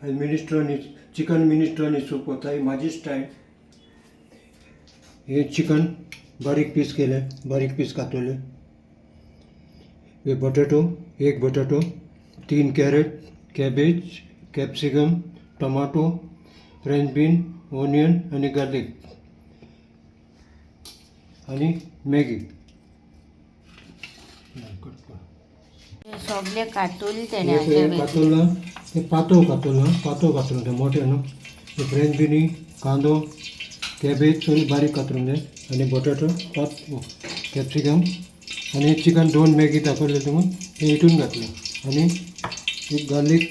आनी मिनिस्ट्रॉनी chicken minestrone soup वता. ही म्हाजी स्टायल. हे चिकन बारीक पीस केले, बारीक पीस कातोले. हे बटाटो, एक बटाटो, 3 carrot, cabbage, capsicum, tomato, French bean, onion आनी गार्लीक आनी मॅगी. सगळे कातूल तेणे. हे कातोला, हे पातो कातोला, पातो कातरून ते मोठे न्हू. हे फ्रेंच बिनी, कांदो, कॅबेज सगळी बारीक कातरून जाय आनी बटाटो, पात, कॅप्सिकम आनी चिकन. दोन मॅगी दाखयले तुमकां, हे हितून घातले आनी एक गार्लीक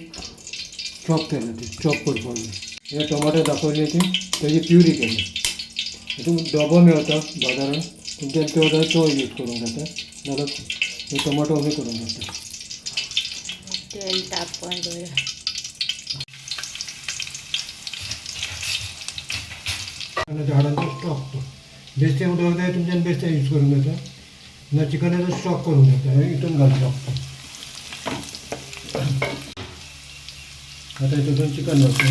चॉप केले, ते चॉप करपाक जाय. हे टोमाटो दाखयले, ते तेजी प्युरी केली. हितून डबो मेळटा बाजारान, तुमच्यान तो जाय तो यूज करूंक जाता, नाल्यार हे टोमाटो बी करूंक जाता. तेल तापण दवरया. आनी झाडांचो स्टॉक, तो बेस्तें उदक जाय तुमच्यान, बेस्तें यूज करूंक जाता ना, चिकनाचो स्टॉक करूंक जाता. हें हितून घालचो. आतां हितून चिकन घालता.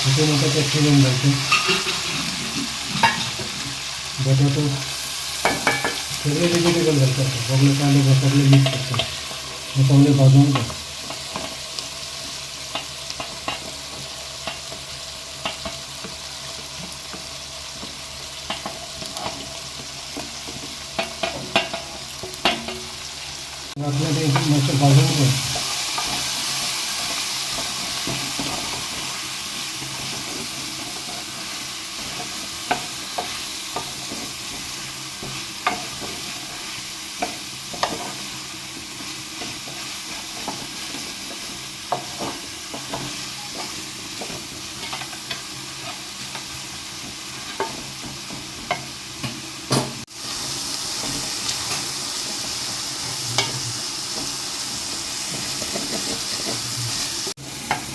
हितून आतां कॅप्सिकम घालचें, बटाटो, सगळे वेजिटेबल घालतात, सगळे कांदो, सगळे मिक्स करता. हे सगळे भाजून जाय. घातलें तें मातशें भाजून जाय.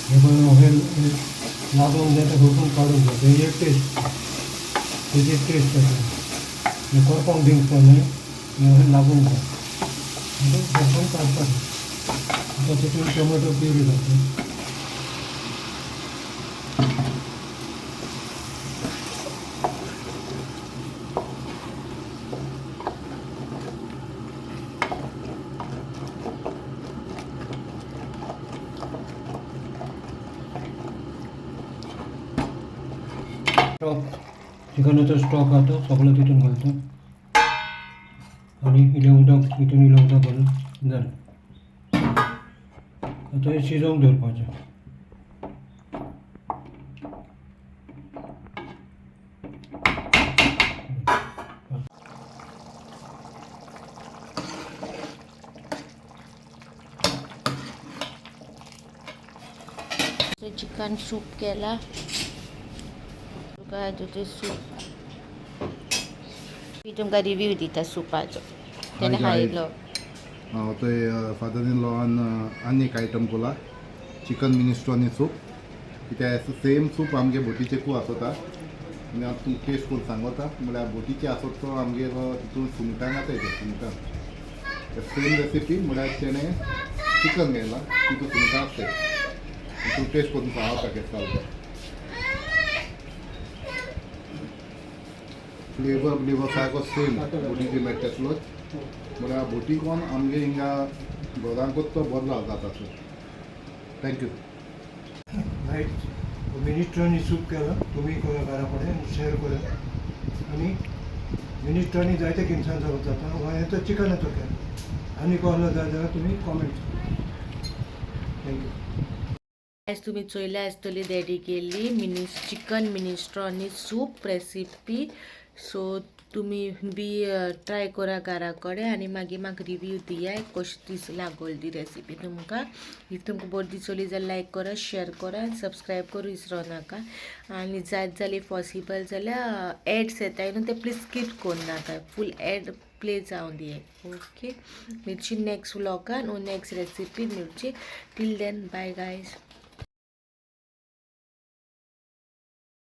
हे पळय, हे हे लागूंक जाय तें रोखून काडूंक जाय. तेजी एक टेस्ट, तेजी एक टेस्ट येता. हें करपाक दिवपाक न्हय, हें अशें लागूंक जाय, म्हणटकच रोखून काडपाचें. आतां तितून टोमॅटो प्युरी घालता. स्टॉक, चिकनाचो स्टॉक आहा तो सगळो तितून घालता आनी इल्लें उदक हितून, इल्लें उदक घालून जालें. आतां हें शिजोवंक दवरपाचें. चिकन सूप केला तुका. तुजें सूप मी तुमकां रिव्यू दिता सुपाचो. तेणे Hi guys. खायलो. हांव थंय फादर इन लॉन आनी एक आयटम कोला, चिकन मिनिस्ट्रॉनी सूप. कित्याक सेम सूप आमगे बोटीचेकू आसता आनी हांव तुमकां टेस्ट करून सांगता. म्हळ्यार बोटीचे आसत तो आमगेर तितून सुंगटां घाताय, ते सुंगटां सेम रेसिपी. म्हळ्यार तेणें चिकन घेयलां, तितून सुंगटां आसताय. तूं टेस्ट करून सांगता केसो जाता तें. फ्लेवर ब्लेवर सारको सेम बोटीचे मेळटा तसलोच. म्हळ्यार बोटी कोन आमगे हिंगा घरांकूच तो बरो जाता. Sir, thank you. Right, minestrone soup केला, तुमी करा घरा कडेन आनी शेअर करा. आनी मिनिस्ट्रॉनी जायते किमसांचो जाता, हो हें तो चिकनाचो केला. आनी कसलो जाय जाल्यार तुमी कॉमेंट. Thank you. आयज तुमी चोयल्या आसतली डॅडी केल्ली mini chicken minestrone soup recipe. So तुमी बी ट्राय करा घरा कडेन आनी मागीर म्हाका रिव्यू दियाय कशी दीस लागोल ती रेसिपी तुमकां. If तुमकां बरी दिसली जाल्यार लायक करा, शेअर करा आनी सबस्क्रायब करूं विसरो नाका. आनी जायत जाल्यार पॉसिबल जाल्यार एड्स येताय न्हू ते प्लीज स्कीप करनाका, फूल एड प्ले जावन दियाय. ओके, मेळची नेक्स्ट व्लॉगान ओ नेक्स्ट रेसिपी मेळची. Till then bye guys.